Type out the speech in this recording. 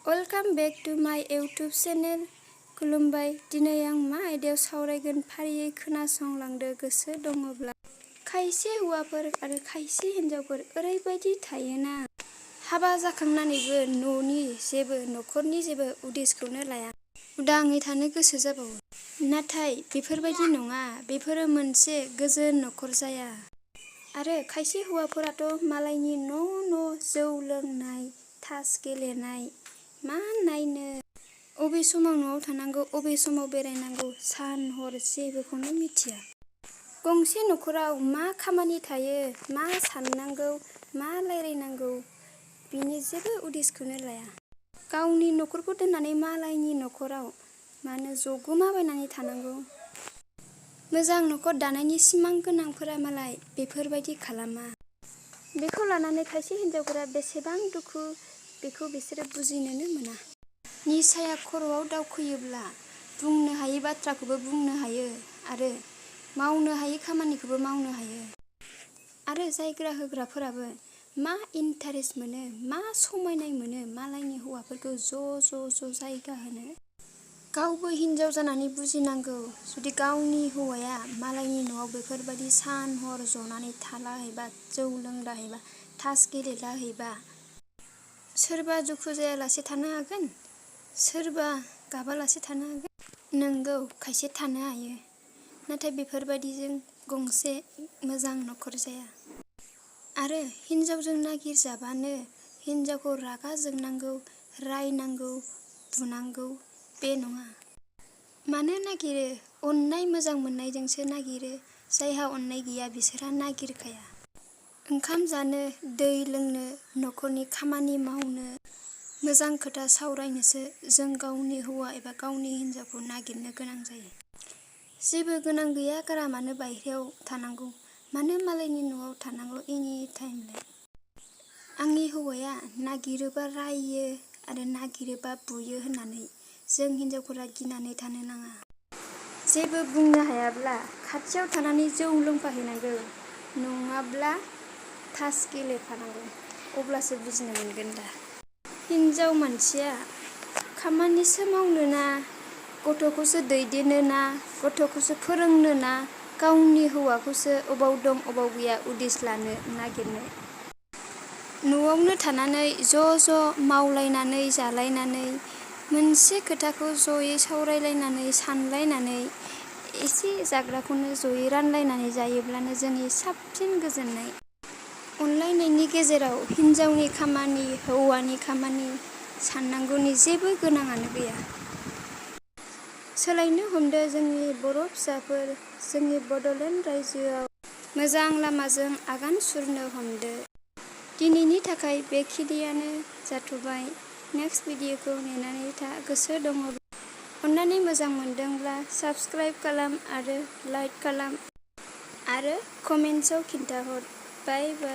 Welcome back to माय YouTube channel. खुलुमबाय। दिनै आं मा आयदायाव सावरायगोन फारियै खोनासंलांदो। गोसो दङब्ला खायसे हौवाफोर आरो खायसे हिनजावफोर ओरैबायदि थायोना हाबा जाखांनानैबो न'खरनि जेबो उदेसखौनो लाया, उदाङै थानो गोसो जाबावो। नाथाय बेफोरबायदि नङा, बेफोरो मोनसे गोजोन न'खर जाया। आरो खायसे हौवाफोराथ' मालायनि न' जौ लोंनाय, ताश गेलेनाय, मा नायनो, अबे समाव न'आव थानांगौ, अबे समाव बेरायनांगौ, सान हर जेबोखौनो मिथिया। गंसे न'खराव मा खामानि थायो, मा साननांगौ, मा रायलायनांगौ, बिनि जेबो उदिसखौनो लाया। गावनि न'खरखौ दोननानै मालायनि न'खराव मानो जगुमाबायनानै थानांगौ? मोजां न'खर दानायनि सिमां गोनांफोरा मालाय बेफोरबायदि खालामा। बेखौ लानानै खायसे हिनजावफोरा बेसेबां दुखु, बेखौ बिसोरो बुजिनोनो मोना। निसाया खर'आव दावखोयोब्ला बुंनो हायै बाथ्राखौबो बुंनो हायो आरो मावनो हायै खामानिखौबो मावनो हायो। आरो जायग्रा होग्राफोराबो मा इन्टारेस्ट मोनो, मा समायनाय मोनो मालायनि हौवाफोरखौ ज' जायगा होनो। गावबो हिनजाव जानानै बुजिनांगौ, जुदि गावनि हौवाया मालायनि न'आव बेफोरबायदि सान हर जनानै थालाहैबा, जौ लोंलाहैबा, ताश गेलेलाहैबा, सोरबा दुखु जायालासे थानो हागोन? सोरबा गाबालासे थानो हागोन? नंगौ, खायसे थानो हायो। नाथाय बेफोरबायदिजों गंसे मोजां न'खर जाया। आरो हिनजावजों नागिरजाबानो हिनजावखौ रागा जोंनांगौ, रायनांगौ, बुनांगौ बे नङा। मानो नागिरो? अननाय मोजां मोननायजोंसो नागिरो। जायहा अननाय गैया बिसोरहा नागिरखाया। ओंखाम जानो, दै लोंनो, न'खरनि खामानि मावनो, मोजां खोथा सावरायनोसो जों गावनि हौवा एबा गावनि हिनजावखौ नागिरनो गोनां जायो। जेबो गोनां गैया गारामानो बायह्रायाव थानांगौ, मानो मालायनि न'आव थानांगौ एनि टाइमलाय? आंनि हौवाया नागिरोबा रायो आरो नागिरोबा बुयो होननानै जों हिनजावफोरा गिनानै थानो नाङा। जेबो बुंनो हायाब्ला खाथियाव थानानै जौ लोंफाहैनांगौ, नङाब्ला ताश गेलेफानांगौ, अब्लासो बुजिनो मोनगोन दा। हिनजाव मानसिया खामानिसो मावनो ना, गथ'खौसो दैदेननो ना, गथ'खौसो फोरोंनो ना, गावनि हौवाखौसो अबाव दं अबाव गैया उदिस लानो नागिरनो? न'आवनो थानानै ज' मावलायनानै जालायनानै, मोनसे खोथाखौ जयै सावरायलायनानै सानलायनानै, एसे जाग्राखौनो जयै रानलायनानै जायोब्लानो जोंनि साबसिन गोजोननाय। अनलायनायनि गेजेराव हिनजावनि खामानि, हौवानि खामानि साननांगौनि जेबो गोनाङानो गैया। सोलायनो हमदो जोंनि बर' फिसाफोर, जोंनि बड'लेण्ड रायजोआव मोजां लामाजों आगान सुरनो हमदो। दिनैनि थाखाय बेखिनियानो जाथ'बाय। नेक्स्ट भिडिअखौ नेनानै था। गोसो दङब्ला अननानै मोजां मोनदोंब्ला साबस्क्राइब खालाम आरो लाइक खालाम आरो कमेन्ट्सआव खिन्थाहर। बाय बाय।